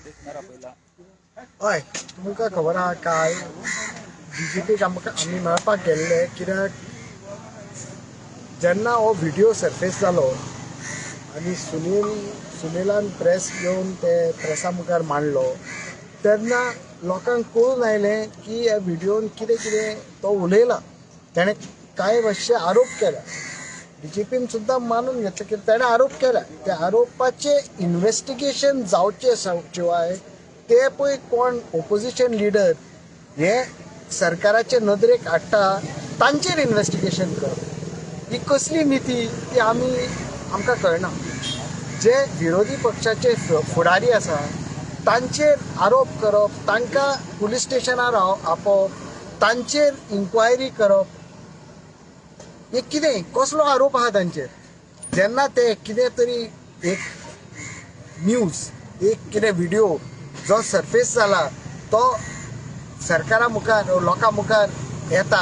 स्टेशनार आपयला. हय, तुमकां खबर आहा काल डीजीपीक आमकां आमी मेळपाक गेल्ले, कित्याक जेन्ना हो व्हिडियो सर्फेस जालो आनी सुनीलान प्रेस घेवन ते प्रेसा मुखार मांडलो तेन्ना लोकांक कळून आयलें की ह्या व्हिडियोन कितें कितें तो उलयला, तेणें कांय मातशे आरोप केल्या. डीजीपीन सुद्दां मानून घेतलें की तेणें आरोप केल्या. त्या आरोपाचें इन्वेस्टिगेशन जावचें शिवाय ते पळय कोण ओपोजिशन लिडर हे सरकाराचे नदरेक हाडटा तांचेर इन्वेस्टिगेशन करप ही कसली निती ती आमकां कळना. जे विरोधी पक्षाचे फुडारी आसा तांचेर आरोप करप, तांकां पुलीस स्टेशनार आपोवप, तांचेर इन्क्वायरी करप, हे कितें कसलो आरोप आहा तांचेर? जेन्ना ते कितें तरी एक न्यूज, एक कितें व्हिडियो जो सर्फेस जाला तो सरकारा मुखार लोकां मुखार येता,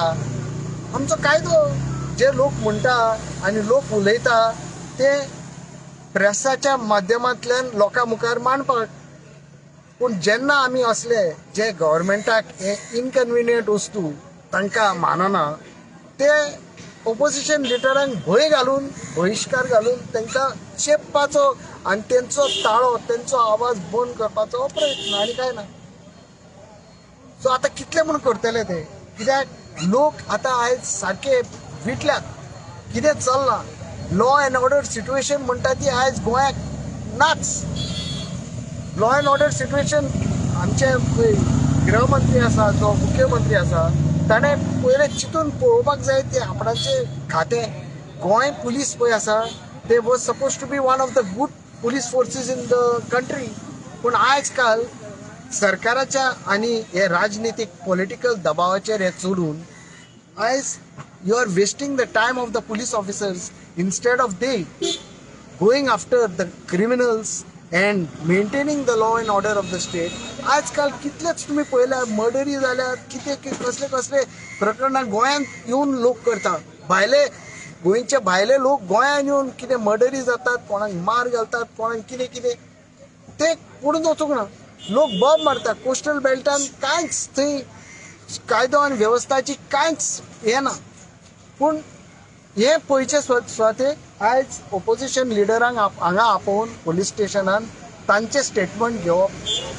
आमचो कायदो जे लोक म्हणटा आनी लोक उलयता ते प्रेसाच्या माध्यमांतल्यान लोकां मुखार मांडपाक. पूण जेन्ना आमी असले जे गव्हर्मेंटाक हे इनकन्विनियंट वस्तू तांकां मानना ते ओपोजिशन लिडरांक भंय घालून, बहिश्कार घालून तांकां चेपपाचो आनी तेंचो ताळो, तेंचो आवाज बंद करपाचो प्रयत्न आनी कांय ना. सो आतां कितले म्हूण करतले ते? कित्याक लोक आतां आयज सारके विटल्यात कितें चल्लां. लॉ एंड ऑर्डर सिट्युएशन म्हणटा ती आयज गोंयाक नाच. लॉ एंड ऑर्डर सिट्युएशन आमचे गृहमंत्री आसा, जो मुख्यमंत्री आसा, ताणें पयलें चिंतून पळोवपाक जाय ते आपणाचें खातें. गोंय पुलीस पळय आसा ते was suppose to be one of the good police forces in the country. पूण आयज काल सरकाराच्या आनी हे राजनितीक पॉलिटिकल दबावाचेर हे चलून आयज you are wasting the time of the police officers instead of they going after the criminals and maintaining the law and order of the state. आजकाल कितलेच तुमी पळयल्यार मर्डरी जाल्यात, कितें कसले कसले प्रकरणां गोंयांत येवन लोक करता. भायले गोंयचे भायले लोक गोंयांत येवन कितें मर्डरी जातात, कोणाक मार घालतात, कोणाक कितें कितें ते पडून वचूंक ना. लोक बॉम्ब मारतात कोस्टल बेल्टान, कांयच थंय कायदो आनी वेवस्थाची कांयच हें ना. पूण हे पयचे सुवातेक आयज ओपोजिशन लिडरांक हांगा आपोवन पुलीस स्टेशनान तांचे स्टेटमेंट घेवप,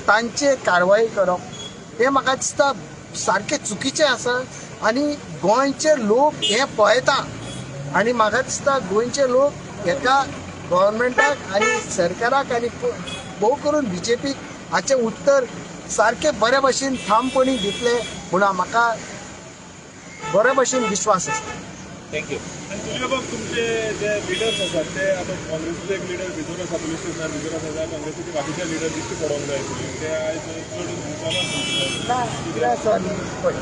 तांचेर कारवाई करप हें म्हाका दिसता सारकें चुकीचें आसा. आनी गोंयचे लोक हें पळयता आनी म्हाका दिसता गोंयचे लोक हेका गव्हर्मेंटाक आनी सरकाराक आनी भोव करून बीजेपीक हाचें उत्तर सारकें बरे भशेन ठामपणी दितले म्हूण म्हाका बरे भशेन विश्वास आसा. Thank you. आनी सुनील बाब, तुमचे जे लिडर्स आसात ते आतां काँग्रेसीचे एक लिडर भितर आसा, पुलीस स्टेशनार भितर आसा, जाल्यार काँग्रेसीचे बाकीचे लिडर दिश्टी पडोंक जाय आशिल्ले, ते आयज चड दिसना. कितें आसा न्ही पळय,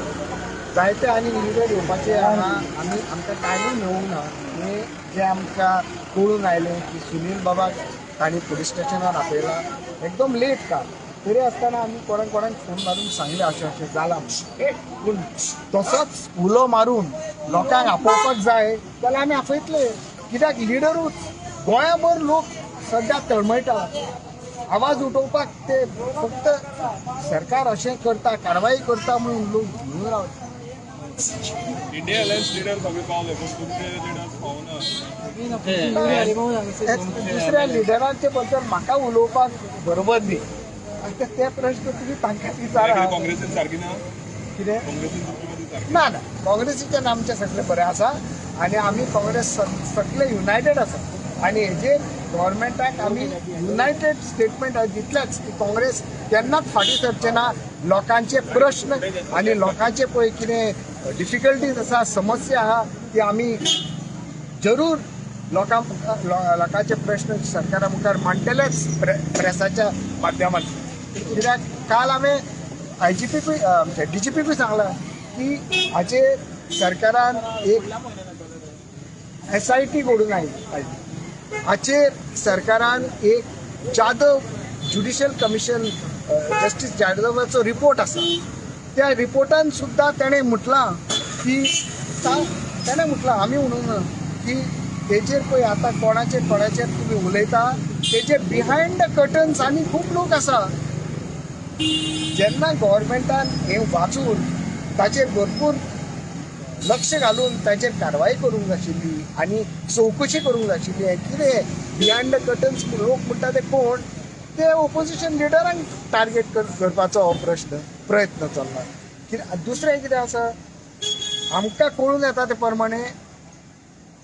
जायते आनी लिडर येवपाचे आहा, आमी आमकां टायमूय मेळूंक ना. हें जें आमकां कळून आयलें की सुनील बाबाक तांणी पुलीस स्टेशनार आपयला एकदम लेट का, तरी आसतना आमी कोणाक कोणाक फोन मारून सांगलें अशें अशें जालां म्हूण. पूण तसोच उलो मारून लोकांक आपोवपाक जाय जाल्यार आमी आपयतले. कित्याक लिडरूच गोंयाभर लोक सद्या तळमळटा, आवाज उठोवपाक ते फक्त सरकार अशें करता, कारवाई करता म्हणून लोक भिवून रावता. इंडिया अलायन्स लिडर सगळे पावले पूण तुमचे लिडर्स पावना. दुसऱ्या लिडरांचे बद्दल म्हाका उलोवपाक बरोबर न्ही. आतां ते प्रश्न तुमी तांकां विचारा. काँग्रेसीन सारकी ना? कितें काँग्रेसीन तुमचे मदीं सारकी ना ना, काँग्रेसीच्यान आमचें सगळें बरें आसा आनी आमी काँग्रेस सगळे युनायटेड आसा आनी हेजेर गव्हर्मेंटाक आमी युनायटेड स्टेटमेंट दितलेच की काँग्रेस केन्नाच फाटीं सरचें ना. लोकांचे प्रश्न आनी लोकांचे पळय कितें डिफिकल्टीज आसा, समस्या आहा ती आमी जरूर लोकां लोकांचे प्रश्न सरकारा मुखार मांडटलेच प्रेसाच्या माध्यमांतल्यान. कित्याक काल हांवें आयजीपीकूय आमच्या डीजीपीकूय सांगलां की हाचेर सरकारान एक SIT घडून आयली पाहिजे. हाचेर सरकारान एक जाधव ज्युडिशियल कमिशन, जस्टीस जाधवाचो रिपोर्ट आसा, त्या रिपोर्टान सुद्दां तेणें म्हटलां की तेणें म्हटलां आमी म्हणूंक ना की तेजेर पळय आतां कोणाचेर कोणाचेर तुमी उलयता तेजे बिहायंड the curtains आनी खूब लोक आसा. जेन्ना गव्हर्मेंटान हें वाचून ताचेर भरपूर लक्ष घालून ताचेर कारवाय करूंक जाय आशिल्ली आनी चवकशी करूंक जाय आशिल्ली. हें कितें बिहायंड the curtains लोक म्हणटा ते कोण, ते ओपोजिशन लिडरांक टार्गेट करपाचो हो प्रयत्न चल्ला. कित्याक दुसरें कितें आसा, आमकां कळून येता ते प्रमाणे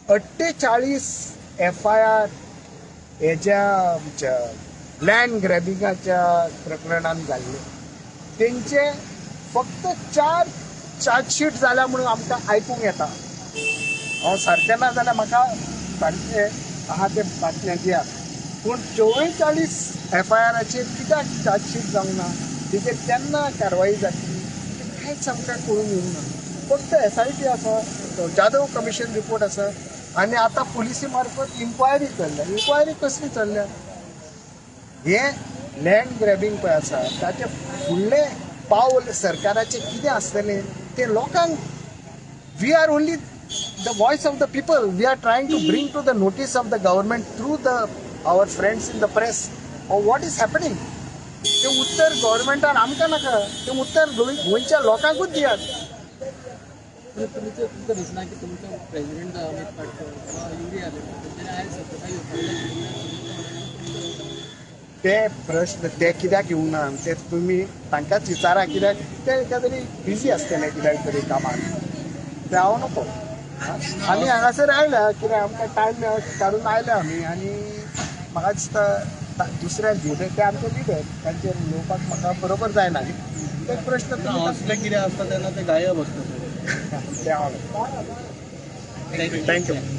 48 FIR हेज्या आमच्या लँड ग्रॅबिंगाच्या प्रकरणान जाल्ले, तेंचे फक्त 4 चार्जशीट जाल्या म्हणून आमकां आयकूंक येता. हांव सारकें ना जाल्यार म्हाका सारकें आहा ते बातम्या दियात, पूण 44 FIRाचेर कित्याक चार्जशीट जावंक ना, तेजेर केन्ना कारवाई जातली तें कांयच आमकां कळून येवंक ना. फक्त SIT आसा, जाधव कमिशन रिपोर्ट आसा आनी आतां पुलिसी मार्फत इन्क्वायरी चल्ल्या. इन्क्वायरी कसली चल्ल्या? हें लँड ग्रॅबींग पळय आसा ताचें फुडलें पावल सरकाराचें कितें आसतलें तें लोकांक, we are only the voice of the people. We are trying to bring to the notice of the government through the our friends in the press of what is happening. तें उत्तर गव्हर्मेंटान आमकां नाका, तें उत्तर गोंयच्या लोकांकूच दियात. तुमकां दिसना की तुमचो प्रेसिडेंट अमित पाटकर किंवा युरी आलेमांव तेंच्यांनी आयज सत्ता घेवपाक ते प्रश्न ते कित्याक येवना ते तुमी तांकांच विचारा, कित्याक ते एका तरी बिजी आसतले कित्याक तरी कामाक, ते हांव नको. आमी हांगासर आयल्या कित्याक आमकां टायम काडून आयल्या आमी, आनी म्हाका दिसता दुसऱ्या लिडर ते आमचे लिडर, तांचेर उलोवपाक म्हाका बरोबर जायना. ते प्रश्न असले कितें आसता तेन्ना ते गायब आसता. ते हांव. Thank you.